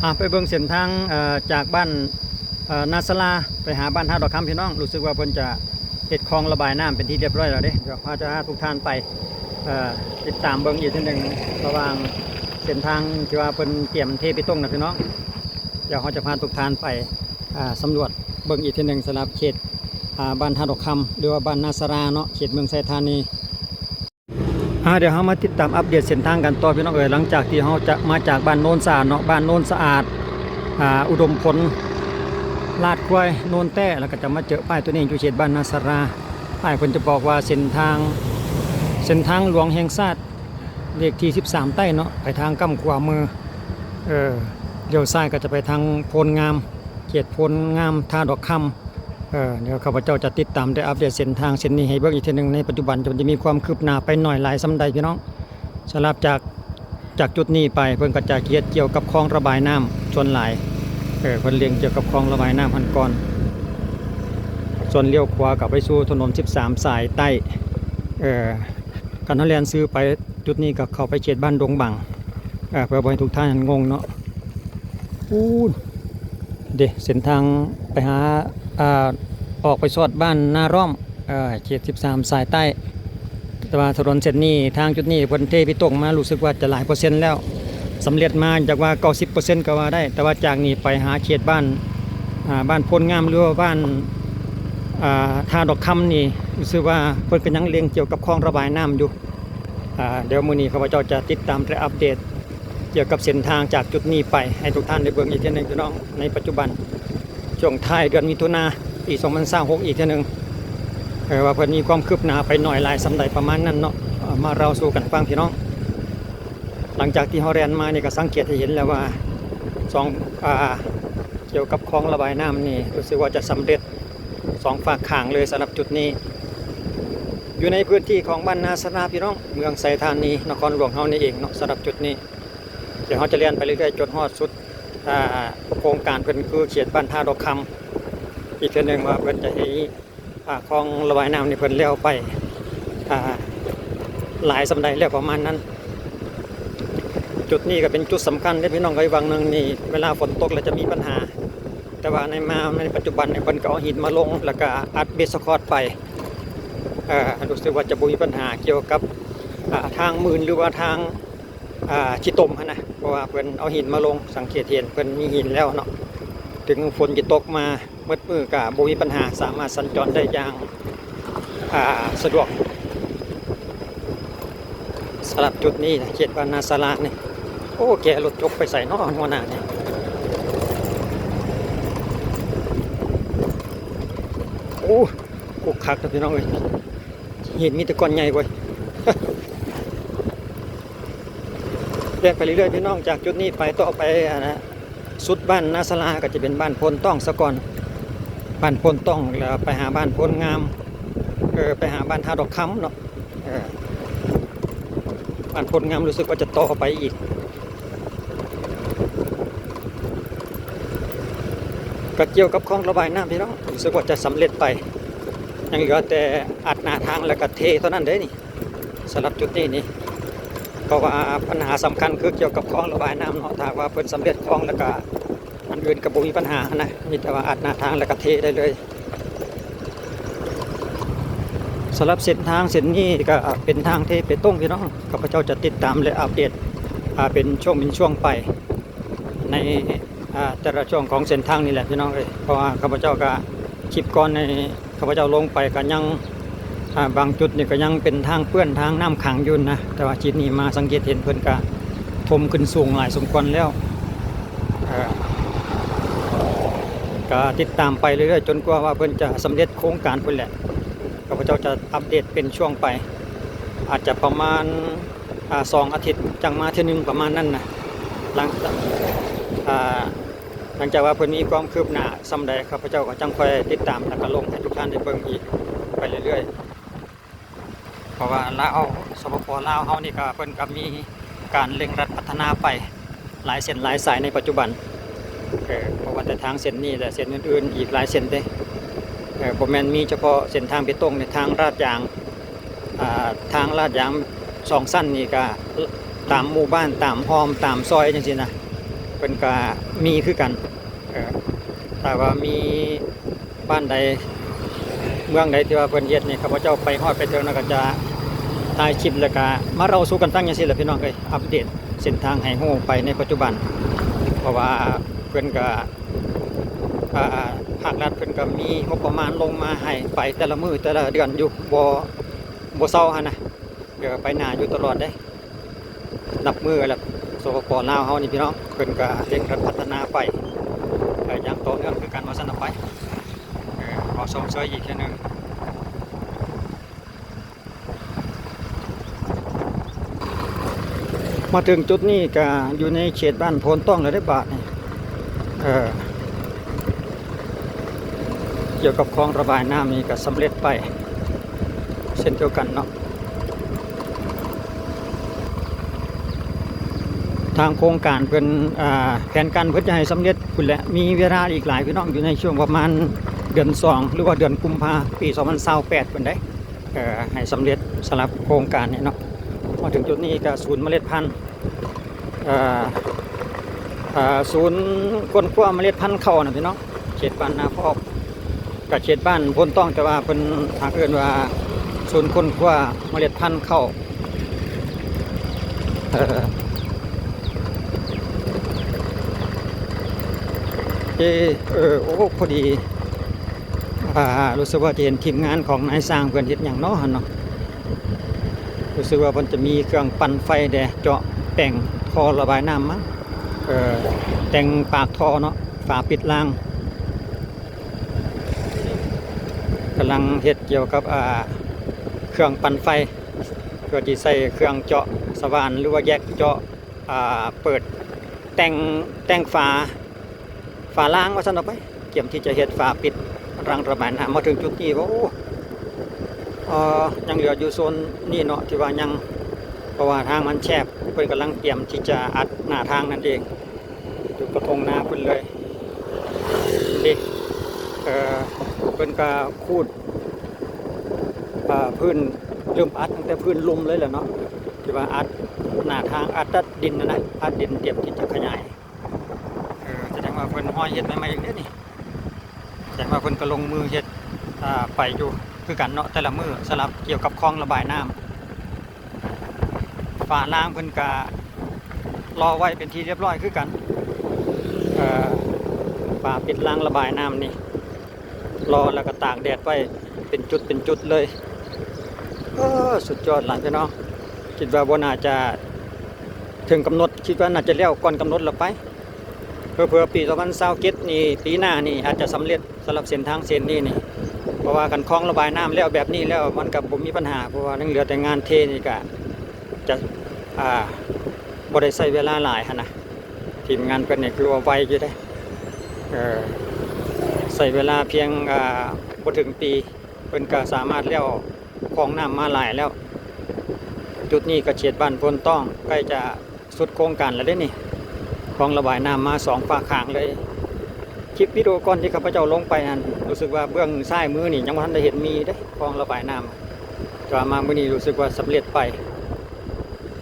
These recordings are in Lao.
ອ່ະ ໄປເບິ່ງເສັ້ນທາງ ເອີ ຈາກບ້ານ ເອີ ນາສາລາ ໄປຫາບ້ານທ່າດອກຄຳ ພີ່ນ້ອງ. ຮູ້ສຶກວ່າເພິ່ນຈະເຮັດຄອງລະບາຍນ້ຳເປັນທີ່ຮຽບຮ້ອຍແລ້ວເດ້. ດຽວເຮົາຈະພາທຸກທ່ານໄປ ເອີ ຕິດຕາມເບິ່ງອີກເທື່ອໜຶ່ງ ລະຫວ່າງເສັ້ນທາງທີ່ວ່າເພິ່ນຕຽມເທເບຕົງນະ ພີ່ນ້ອງ. ດຽວເຮົາຈະພາທຸກທ່ານໄປ ເອີ ສຳຫຼວດເບິ່ງອີກເທື່ອໜຶ່ງ ສຳລັບເຂດ ອ່າ ບ້ານທ່າດອກຄຳ ຫຼືວ່າບ້ານນາສາລາເນາະ ເຂດເມືອງໄຊທານີ. ອ່າ ດຽວເຮົາມາຕິດຕາມອັບເດດເສັ້ນທາງກັນຕໍ່ ພີ່ນ້ອງເອີຍ. ຫຼັງຈາກທີ່ເຮົາຈະມາຈາກບ້ານໂນນສະອາດເນາະ, ບ້ານໂນນສະອາດ ອ່າ ອຸດົມພົນ, ລາດຄວາຍ, ໂນນແຕ້ ແລ້ວກໍຈະມາເຈີປ້າຍຕົວນີ້ ຢູ່ເຂດບ້ານນາສາລາ. ປ້າຍເພິ່ນຈະບອກວ່າເສັ້ນທາງ ເສັ້ນທາງຫຼວງແຫ່ງຊາດ ເລກທີສິບສາມໃຕ້ເນາະ, ໄປທາງກ້ຳຂວາມື ເອີ ລ້ຽວຊ້າຍກໍຈະໄປທາງໂພນງາມ, ເຂດໂພນງາມ ທ່າດອກຄຳ. ເອີ ດຽວຂ້າພະເຈົ້າຈະຕິດຕາມ ແລະ ອັບເດດເສັ້ນທາງເສັ້ນນີ້ໃຫ້ເບິ່ງອີກເທື່ອໜຶ່ງໃນປັດຈຸບັນ ຈະມີຄວາມຄືບໜ້າໄປໜ້ອຍຫຼາຍສ່ຳໃດ ພີ່ນ້ອງ. ສຳລັບຈາກ ຈາກຈຸດນີ້ໄປ ເພິ່ນກໍຈະເຮັດກ່ຽວກັບຄອງລະບາຍນ້ຳສ່ວນຫຼາຍ. ເອີ ເພິ່ນເລັ່ງກ່ຽວກັບຄອງລະບາຍນ້ຳຫັ້ນກ່ອນ, ສ່ວນລ້ຽວຂວາກໍໄປສູ່ຖະໜົນສິບສາມສາຍໃຕ້. ເອີ ຄັນເຮົາແລ່ນຊື່ໄປ ຈຸດນີ້ກໍເຂົ້າໄປເຂດບ້ານດົງບັງ ເອີ ເພື່ອບໍ່ໃຫ້ທຸກທ່ານງົງເນາະ. ປູ້ນເດ້ ເສັ້ນທາງໄປຫາ ອ່າ ອອກໄປຊອດບ້ານນາລ້ອມ ເອີ ເຂດສິບສາມສາຍໃຕ້. ແຕ່ວ່າຖະໜົນເສັ້ນນີ້ ທາງຈຸດນີ້ເພິ່ນເທເບຕົງມາ ຮູ້ສຶກວ່າຈະຫຼາຍເປີເຊັນແລ້ວ, ສຳເລັດມາຢາກວ່າເກົ້າສິບເປີເຊັນກໍວ່າໄດ້. ແຕ່ວ່າຈາກນີ້ໄປຫາເຂດບ້ານ ອ່າ ບ້ານໂພນງາມ ຫຼືວ່າບ້ານ ອ່າ ທ່າດອກຄຳນີ້ ຮູ້ສຶກວ່າເພິ່ນກໍຍັງເລັ່ງກ່ຽວກັບຄອງລະບາຍນ້ຳຢູ່. ອ່າ ດຽວມື້ນີ້ຂ້າພະເຈົ້າຈະຕິດຕາມ ແລະ ອັບເດດກ່ຽວກັບເສັ້ນທາງຈາກຈຸດນີ້ໄປ ໃຫ້ທຸກທ່ານໄດ້ເບິ່ງອີກເທື່ອໜຶ່ງ ພີ່ນ້ອງ. ໃນປັດຈຸບັນ ຊ່ວງທ້າຍເດືອນມິຖຸນາ ປີສອງພັນຊາວຫົກ ອີກເທື່ອໜຶ່ງ ເອີ ວ່າເພິ່ນມີຄວາມຄືບໜ້າໄປໜ້ອຍຫຼາຍສ່ຳໃດ ປະມານນັ້ນເນາະ. ເອີ ມາເລົ່າສູ່ກັນຟັງ ພີ່ນ້ອງ. ຫຼັງຈາກທີ່ເຮົາແລ່ນມານີ້ ກໍສັງເກດໃຫ້ເຫັນແລ້ວວ່າ ສອງ ອ່າ ກ່ຽວກັບຄອງລະບາຍນ້ຳນີ້ ຮູ້ສຶກວ່າຈະສຳເລັດ ສອງຟາກຂ້າງເລີຍ ສຳລັບຈຸດນີ້ ຢູ່ໃນພື້ນທີ່ຂອງບ້ານນາສາລາ ພີ່ນ້ອງ, ເມືອງໄຊທານີ ນະຄອນຫຼວງເຮົານີ້ເອງເນາະ. ສຳລັບຈຸດນີ້ ດຽວເຮົາຈະແລ່ນໄປເລື້ອຍໆ ຈົນຮອດສຸດ ອ່າ ໂຄງການເພິ່ນ ຄືເຂດບ້ານທ່າດອກຄຳ ອີກເທື່ອໜຶ່ງ ວ່າເພິ່ນຈະໃຫ້ ອ່າ ຄອງລະບາຍນ້ຳນີ້ເພິ່ນແລ້ວໄປ ອ່າ ຫຼາຍສ່ຳໃດແລ້ວ ປະມານນັ້ນ. ຈຸດນີ້ກໍເປັນຈຸດສຳຄັນເດ້ ພີ່ນ້ອງເອີຍ. ຫວ່າງໜຶ່ງນີ້ ເວລາຝົນຕົກແລ້ວຈະມີບັນຫາ, ແຕ່ວ່າໃນມາ ໃນປັດຈຸບັນນີ້ ເພິ່ນກໍເອົາຫີນມາລົງ ແລ້ວກໍອັດເບສຄອດໄປ. ເອີ ຮູ້ສຶກວ່າຈະບໍ່ມີບັນຫາກ່ຽວກັບ ອ່າ ທາງມື່ນ ຫຼືວ່າທາງ ອ່າ ຂີ້ຕົມຫັ້ນນະ, ເພາະວ່າເພິ່ນເອົາຫີນມາລົງ, ສັງເກດເຫັນເພິ່ນມີຫີນແລ້ວເນາະ. ເຖິງຝົນຈະຕົກມາ ໝົດມື້ກະບໍ່ມີບັນຫາ ສາມາດສັນຈອນໄດ້ຢ່າງ ອ່າ ສະດວກ. ສຳລັບຈຸດນີ້ນະ ເຂດບ້ານນາສາລານີ້ ໂອ້ ແກລົດຈົກໄປໃສເນາະ ຫົວໜ້ານີ້? ໂອ້ ຄຸກຄັກເນາະ ພີ່ນ້ອງເອີຍ, ຫີນມີແຕ່ກ້ອນໃຫຍ່ເວີຍ. ແລ່ນໄປເລື້ອຍໆ ພີ່ນ້ອງ, ຈາກຈຸດນີ້ໄປຕໍ່ໄປ ອັນນະ ສຸດບ້ານນາສາລາກໍຈະເປັນບ້ານໂພນຕ້ອງສາກ່ອນ, ບ້ານໂພນຕ້ອງ ແລ້ວໄປຫາບ້ານໂພນງາມ, ເອີ ໄປຫາບ້ານທ່າດອກຄຳເນາະ. ເອີ ບ້ານໂພນງາມ ຮູ້ສຶກວ່າຈະຕໍ່ໄປອີກ ກໍກ່ຽວກັບຄອງລະບາຍນ້ຳ ພີ່ນ້ອງ, ຮູ້ສຶກວ່າຈະສຳເລັດໄປ, ຍັງເຫຼືອແຕ່ອັດໜ້າທາງ ແລ້ວກໍເທເທົ່ານັ້ນເດ້ນີ້. ສຳລັບຈຸດນີ້ນີ້ ເພາະວ່າບັນຫາສຳຄັນຄືກ່ຽວກັບຄອງລະບາຍນ້ຳເນາະ, ຖ້າຫາກວ່າເພິ່ນສຳເລັດຄອງແລ້ວກະ ອັນອື່ນກະບໍ່ມີບັນຫາຫັ້ນນະ, ມີແຕ່ວ່າອັດໜ້າທາງແລ້ວກະເທໄດ້ເລີຍ. ສຳລັບເສັ້ນທາງເສັ້ນນີ້ກະເປັນທາງເທເບຕົງ ພີ່ນ້ອງ, ຂ້າພະເຈົ້າຈະຕິດຕາມ ແລະ ອັບເດດ ອ່າ ເປັນຊ່ວງເປັນຊ່ວງໄປ ໃນ ອ່າ ແຕ່ລະຊ່ວງຂອງເສັ້ນທາງນີ້ແຫຼະ ພີ່ນ້ອງເອີຍ, ເພາະວ່າຂ້າພະເຈົ້າກະ ຄລິບກ່ອນນີ້ ຂ້າພະເຈົ້າລົງໄປກໍຍັງ ອ່າ ບາງຈຸດນີ້ກໍຍັງເປັນທາງເປື້ອນ ທາງນ້ຳຂັງຢູ່ນະ, ແຕ່ວ່າຄລິບນີ້ມາສັງເກດເຫັນເພິ່ນກໍຖົມຂຶ້ນສູງຫຼາຍສົມຄວນແລ້ວ. ເອີ ກໍຕິດຕາມໄປເລື້ອຍໆ ຈົນກວ່າວ່າເພິ່ນຈະສຳເລັດໂຄງການພຸ້ນແຫຼະ, ຂ້າພະເຈົ້າຈະອັບເດດເປັນຊ່ວງໄປ, ອາດຈະປະມານ ອ່າ ສອງອາທິດຈັ່ງມາເທື່ອໜຶ່ງ ປະມານນັ້ນນະ. ຫຼັງຈາກ ອ່າ ຫຼັງຈາກວ່າເພິ່ນມີຄວາມຄືບໜ້າສ່ຳໃດ ຂ້າພະເຈົ້າກໍຈັ່ງຄ່ອຍຕິດຕາມ ແລ້ວກໍລົງໃຫ້ທຸກທ່ານໄດ້ເບິ່ງອີກໄປເລື້ອຍໆ, ເພາະວ່າລາວ ສປປ ລາວເຮົານີ້ກໍ ເພິ່ນກໍມີການເລັ່ງລັດພັດທະນາໄປຫຼາຍເສັ້ນຫຼາຍສາຍໃນປັດຈຸບັນ, ເອີ ບໍ່ວ່າແຕ່ທາງເສັ້ນນີ້ ແລະ ເສັ້ນອື່ນໆອີກຫຼາຍເສັ້ນເດ້. ເອີ ບໍ່ແມ່ນມີສະເພາະເສັ້ນທາງເບຕົງເດ້, ທາງລາດຢາງ ອ່າ ທາງລາດຢາງສອງຊັ້ນນີ້ກະຕາມໝູ່ບ້ານ ຕາມຮ່ອມ ຕາມຊອຍຈັ່ງຊີ້ນະ, ເພິ່ນກະມີຄືກັນ. ເອີ ຖ້າວ່າມີບ້ານໃດ ເມືອງໃດທີ່ວ່າເພິ່ນເຮັດນີ້ ຂ້າພະເຈົ້າໄປຮອດໄປເຖິງແລ້ວກະຈະຖ່າຍຄລິບ ແລ້ວກະມາເລົ່າສູ່ກັນຟັງຈັ່ງຊີ້ແຫຼະພີ່ນ້ອງເອີຍ, ອັບເດດເສັ້ນທາງໃຫ້ຮູ້ໄປໃນປັດຈຸບັນ. ເພາະວ່າເພິ່ນກະ ອ່າ ພາກລັດເພິ່ນກະມີງົບປະມານລົງມາໃຫ້ໄປແຕ່ລະມື້ແຕ່ລະເດືອນຢູ່ ບໍ່ ບໍ່ເຊົາຫັ້ນນະ. ເອີ ໄປໜ້າຢູ່ຕະຫຼອດເດ້. ນັບມື້ແລ້ວ ສປປ ລາວເຮົານີ້ພີ່ນ້ອງ ເພິ່ນກະເລັ່ງລັດພັດທະນາໄປ ໄປຢ່າງຕໍ່ເນື່ອງຄືກັນວ່າຊັ້ນເອົາໄປ. ເອີ ຂໍຊົມເຊີຍອີກເທື່ອໜຶ່ງ. ມາເຖິງຈຸດນີ້ກະຢູ່ໃນເຂດບ້ານໂພນຕ້ອງແລ້ວເດ້ບາດນີ້. ເອີ ກ່ຽວກັບຄອງລະບາຍນ້ຳນີ້ກະສຳເລັດໄປເຊັ່ນດຽວກັນເນາະ. ທາງໂຄງການເພິ່ນ ອ່າ ແຜນການເພິ່ນຈະໃຫ້ສຳເລັດພຸ້ນແຫຼະ, ມີເວລາອີກຫຼາຍພີ່ນ້ອງ, ຢູ່ໃນຊ່ວງປະມານເດືອນສອງ ຫຼືວ່າເດືອນກຸມພາ ປີສອງພັນຊາວແປດພຸ້ນເດ້. ເອີ ໃຫ້ສຳເລັດສຳລັບໂຄງການນີ້ເນາະ. ມາເຖິງຈຸດນີ້ກະສູນເມລັດພັນ ເອີ ເອີ ສູນຄົ້ນຄວ້າເມລັດພັນເຂົ້ານະພີ່ນ້ອງ, ເຂດບ້ານນາພອກ ກະເຂດບ້ານໂພນຕ້ອງ ແຕ່ວ່າເພິ່ນຫາກເອີ້ນວ່າສູນຄົ້ນຄວ້າເມລັດພັນເຂົ້າ. ເອີ ເອີ ເອີ ໂອ້ ພໍດີ ອ່າ ຮູ້ສຶກວ່າຈະເຫັນທີມງານຂອງນາຍຊ່າງເພິ່ນເຮັດຫຍັງເນາະຫັ້ນເນາະ. ຮູ້ສຶກວ່າເພິ່ນຈະມີເຄື່ອງປັ່ນໄຟແດ່ ເຈາະແປງທໍ່ລະບາຍນ້ຳມັ້ງ, ເອີ ແຕ່ງປາກທໍ່ເນາະ, ຝາປິດລາງ. ກຳລັງເຮັດກ່ຽວກັບ ອ່າ ເຄື່ອງປັ່ນໄຟ ເພື່ອທີ່ໃສ່ເຄື່ອງເຈາະສະຫວ່ານ ຫຼືວ່າແຢກເຈາະ ອ່າ ເປີດແຕ່ງ ແຕ່ງຝາ ຝາລາງວ່າຊັ້ນເອົາໄປ, ກຽມທີ່ຈະເຮັດຝາປິດລາງລະບາຍນ້ຳ. ມາເຖິງຈຸດນີ້ ໂອ້ ເອີ ຍັງເຫຼືອຢູ່ໂຊນນີ້ເນາະ ທີ່ວ່າຍັງ ເພາະວ່າທາງມັນແຄບ, ເພິ່ນກຳລັງກຽມທີ່ຈະອັດໜ້າທາງນັ້ນເອງ. ຢູ່ກະທົ່ງນາເພິ່ນເລີຍເດ້. ເອີ ເພິ່ນກະຂູດ ເອີ ພື້ນ ເລີ່ມອັດຕັ້ງແຕ່ພື້ນລຸ່ມເລີຍແຫຼະເນາະ, ທີ່ວ່າອັດໜ້າທາງ ອັດ ອັດດິນຫັ້ນນະ, ອັດດິນຕຽມທີ່ຈະຂະຫຍາຍ. ເອີ ສະແດງວ່າເພິ່ນຮອຍເຮັດໃໝ່ໆເດ້ນີ້, ສະແດງວ່າເພິ່ນກະລົງມືເຮັດ ອ່າ ໄປຢູ່ຄືກັນເນາະ ແຕ່ລະມື້ ສຳລັບກ່ຽວກັບຄອງລະບາຍນ້ຳ. ຝາລາງເພິ່ນກະລໍໄວ້ເປັນທີ່ລຽບຮ້ອຍຄືກັນ. ເອີ ຝາປິດລາງລະບາຍນ້ຳນີ້ ລໍແລ້ວກະຕາກແດດໄວ້ເປັນຈຸດເປັນຈຸດເລີຍ. ເອີ ສຸດຍອດຫຼາຍພີ່ນ້ອງ, ຄິດວ່າບໍ່ໜ້າຈະເຖິງກຳນົດ, ຄິດວ່າໜ້າຈະແລ້ວກ່ອນກຳນົດລະໄປ. ເຜີໆ ປີສອງພັນຊາວເຈັດນີ້ ປີໜ້ານີ້ອາດຈະສຳເລັດ ສຳລັບເສັ້ນທາງເສັ້ນນີ້ນີ້, ເພາະວ່າຄັນຄອງລະບາຍນ້ຳແລ້ວແບບນີ້ແລ້ວ ມັນກະບໍ່ມີບັນຫາ, ເພາະວ່າຍັງເຫຼືອແຕ່ງານເທນີ້ກະຈະ ອ່າ ບໍ່ໄດ້ໃຊ້ເວລາຫຼາຍຫັ້ນນະ. ທີມງານເພິ່ນນີ້ຄືວ່າໄວຢູ່ເດ້, ເອີ ໃຊ້ເວລາພຽງ ອ່າ ບໍ່ເຖິງປີ ເພິ່ນກະສາມາດແລ້ວຄອງນ້ຳມາຫຼາຍແລ້ວ. ຈຸດນີ້ກະເຂດບ້ານໂພນຕ້ອງ ໃກ້ຈະ ສຸດໂຄງການແລ້ວເດ້ນີ້, ຄອງລະບາຍນ້ຳມາສອງຟາກຂ້າງເລີຍ. ຄລິບວິດີໂອກ່ອນທີ່ຂ້າພະເຈົ້າລົງໄປຫັ້ນ ຮູ້ສຶກວ່າເບື້ອງຊ້າຍມືນີ້ຍັງບໍ່ທັນໄດ້ເຫັນມີເດ້ ຄອງລະບາຍນ້ຳ, ແຕ່ວ່າມາມື້ນີ້ຮູ້ສຶກວ່າສຳເລັດໄປ.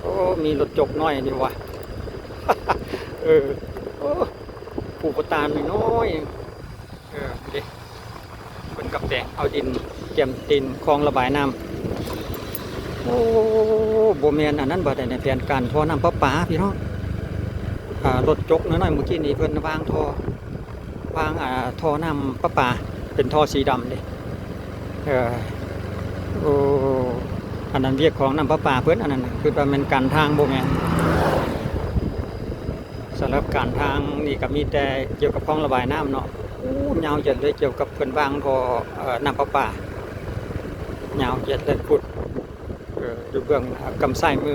ໂອ້ ມີລົດຈົກນ້ອຍນີ້ຫວາ ເອີ ໂອ້ ປູກະຕ່ານ້ອຍໆ. ເອີ ເດ້ ເພິ່ນກະແປງເອົາດິນ ກຽມຕີນຄອງລະບາຍນ້ຳ. ໂອ້ ບໍ່ແມ່ນອັນນັ້ນບາດນີ້ ແຜນການທໍ່ນ້ຳປະປາພີ່ນ້ອງ. ອ່າ ລົດຈົກນ້ອຍໆມື້ກີ້ນີ້ເພິ່ນວາງທໍ່ ວາງ ອ່າ ທໍ່ນ້ຳປະປາ ເປັນທໍ່ສີດຳເດ້. ເອີ ໂອ້ ອັນນັ້ນວຽກຂອງນ້ຳປະປາເພິ່ນ ອັນນັ້ນນະ ຄິດວ່າແມ່ນການທາງ ບໍ່ແມ່ນ. ສຳລັບການທາງນີ້ກະມີແຕ່ກ່ຽວກັບຄອງລະບາຍນ້ຳເນາະ. ໂອ້ ຍາວເຫຢີດເລີຍ ກ່ຽວກັບເພິ່ນວາງທໍ່ ເອີ ນ້ຳປະປາ ຍາວເຫຢີດເລີຍພຸ້ນ ເອີ ຢູ່ເບື້ອງ ອາ ກຳຊ້າຍມື.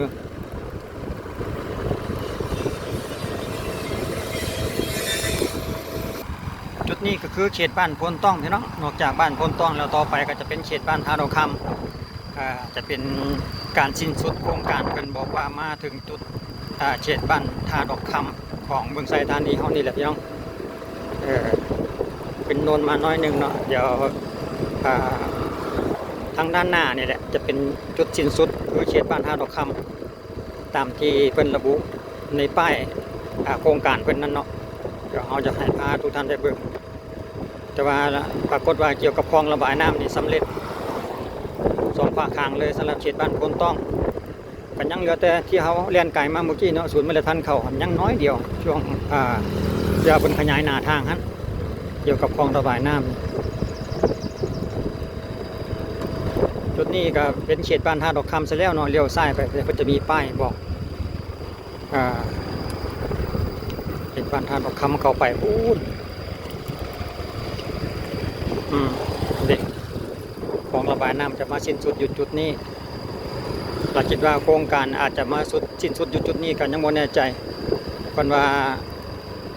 ຈຸດນີ້ກະຄືເຂດບ້ານໂພນຕ້ອງພີ່ນ້ອງ, ນອກຈາກບ້ານໂພນຕ້ອງແລ້ວ ຕໍ່ໄປກະຈະເປັນເຂດບ້ານທ່າດອກຄຳ. ອ່າ ຈະເປັນການສິ້ນສຸດໂຄງການ, ເພິ່ນບອກວ່າມາເຖິງຈຸດ ອ່າ ເຂດບ້ານທ່າດອກຄຳຂອງເມືອງໄຊທານີເຮົານີ້ແຫຼະພີ່ນ້ອງ. ເອີ ເປັນໂນນມາໜ້ອຍໜຶ່ງເນາະ, ດຽວ ອ່າ ທາງດ້ານໜ້ານີ້ແຫຼະ ຈະເປັນຈຸດສິ້ນສຸດ ຄືເຂດບ້ານທ່າດອກຄຳ ຕາມທີ່ເພິ່ນລະບຸໃນປ້າຍ ອ່າ ໂຄງການເພິ່ນນັ້ນເນາະ ດຽວເຮົາຈະໃຫ້ພາທຸກທ່ານໄປເບິ່ງ. ແຕ່ວ່າປາກົດວ່າກ່ຽວກັບຄອງລະບາຍນ້ຳນີ້ສຳເລັດສອງຝາກຂ້າງເລີຍ ສຳລັບເຂດບ້ານໂພນຕ້ອງ. ກໍຍັງເຫຼືອແຕ່ທີ່ເຮົາແລ່ນກາຍມາເມື່ອກີ້ເນາະ ສູນເມລັດພັນເຂົ້າຫັ້ນຍັງໜ້ອຍດຽວ ຊ່ວງ ອ່າ ທີ່ວ່າເພິ່ນຂະຫຍາຍໜ້າທາງຫັ້ນ ກ່ຽວກັບຄອງລະບາຍນ້ຳ. ຈຸດນີ້ກໍເປັນເຂດບ້ານທ່າດອກຄຳຊະແລ້ວເນາະ ລ້ຽວຊ້າຍໄປ ເພິ່ນຈະມີປ້າຍບອກ ອ່າ ເປັນບ້ານທ່າດອກຄຳເຂົ້າໄປພຸ້ນ. ອືມ ເດ້ ຄອງລະບາຍນ້ຳຈະມາສິ້ນສຸດຢູ່ຈຸດນີ້ ລະຄິດວ່າໂຄງການອາດຈະມາສຸດ ສິ້ນສຸດຢູ່ຈຸດນີ້ກໍຍັງບໍ່ແນ່ໃຈ. ເພິ່ນວ່າ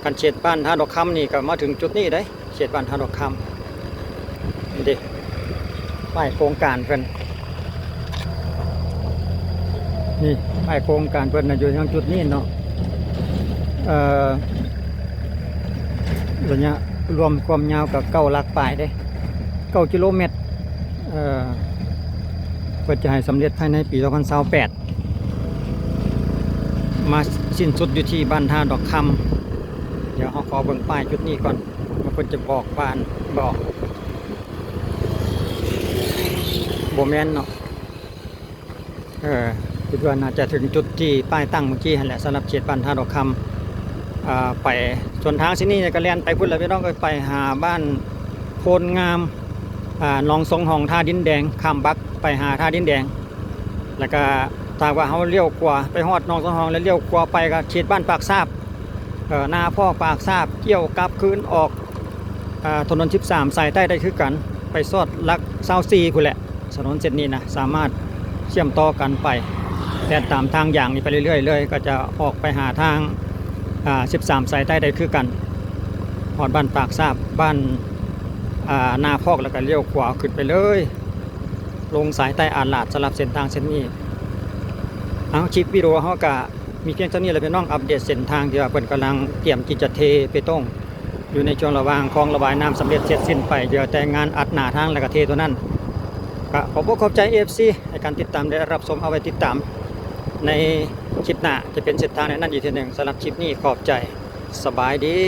ຄັນເຂດບ້ານທ່າດອກຄຳນີ້ກໍມາເຖິງຈຸດນີ້ເດ້ ເຂດບ້ານທ່າດອກຄຳ. ນີ້ເດ້ ປ້າຍໂຄງການເພິ່ນ ນີ້ ປ້າຍໂຄງການເພິ່ນນະ ຢູ່ທາງຈຸດນີ້ເນາະ. ເອີ ໄລຍະລວມຄວາມຍາວກໍເກົ້າຫຼັກປາຍເດ້ ເກົ້າກິໂລແມັດ. ເອີ ເພິ່ນຈະໃຫ້ສຳເລັດພາຍໃນປີສອງພັນຊາວແປດ ມາສິ້ນສຸດຢູ່ທີ່ບ້ານທ່າດອກຄຳ. ດຽວເຮົາຂໍເບິ່ງປ້າຍຈຸດນີ້ກ່ອນ ວ່າເພິ່ນຈະບອກບ້ານບໍ່ ບໍ່ແມ່ນເນາະ. ເອີ ຄິດວ່າໜ້າຈະເຖິງຈຸດທີ່ປ້າຍຕັ້ງເມື່ອກີ້ຫັ້ນແຫຼະ ສຳລັບເຂດບ້ານທ່າດອກຄຳ. ອ່າ ໄປສວນທາງເສັ້ນນີ້ກໍແລ່ນໄປພຸ້ນແຫຼະພີ່ນ້ອງເອີຍ ໄປຫາບ້ານໂພນງາມ ອ່າ ໜອງສົງຫ້ອງ ທ່າດິນແດງ ຂ້າມບັກໄປຫາທ່າດິນແດງ. ແລ້ວກໍຖ້າວ່າເຮົາລ້ຽວຂວາໄປຮອດໜອງສົງຫ້ອງ ແລ້ວລ້ຽວຂວາໄປກໍເຂດບ້ານປາກຊາບ ເອີ ນາພອກ ປາກຊາບ ກ້ຽວກັບຄືນອອກ ອ່າ ຖະໜົນສິບສາມສາຍໃຕ້ໄດ້ຄືກັນ ໄປຊອດຫຼັກຊາວສີ່ພຸ້ນແຫຼະ. ຖະໜົນເສັ້ນນີ້ນະ ສາມາດເຊື່ອມຕໍ່ກັນໄປ ແລ່ນຕາມທາງຢາງນີ້ໄປເລື້ອຍໆເລີຍ ກໍຈະອອກໄປຫາທາງ ອ່າ ສິບສາມສາຍໃຕ້ໄດ້ຄືກັນ ຮອດບ້ານປາກຊາບ ບ້ານ ອ່າ ນາພອກ ແລ້ວກໍລ້ຽວຂວາຂຶ້ນໄປເລີຍ ລົງສາຍໃຕ້ອາດຫຼາດ. ສຳລັບເສັ້ນທາງເສັ້ນນີ້ ເອົາ ຄລິບວິດີໂອເຮົາກະມີພຽງເທົ່ານີ້ແຫຼະພີ່ນ້ອງ ອັບເດດເສັ້ນທາງທີ່ວ່າເພິ່ນກຳລັງຕຽມທີ່ຈະເທເບຕົງ ຢູ່ໃນຊ່ວງລະຫວ່າງຄອງລະບາຍນ້ຳສຳເລັດເສັດສິ້ນໄປ ເຫຼືອແຕ່ງານອັດໜ້າທາງ ແລ້ວກະເທເທົ່ານັ້ນ. ກະຂອບອົກຂອບໃຈ ເອັຟຊີ ໃນການຕິດຕາມ ແລະ ຮັບຊົມ. ເອົາໄວ້ຕິດຕາມໃນຄລິບໜ້າ ຈະເປັນເສັ້ນທາງໃນນັ້ນອີກເທື່ອໜຶ່ງ. ສຳລັບຄລິບນີ້ ຂອບໃຈ ສະບາຍດີ.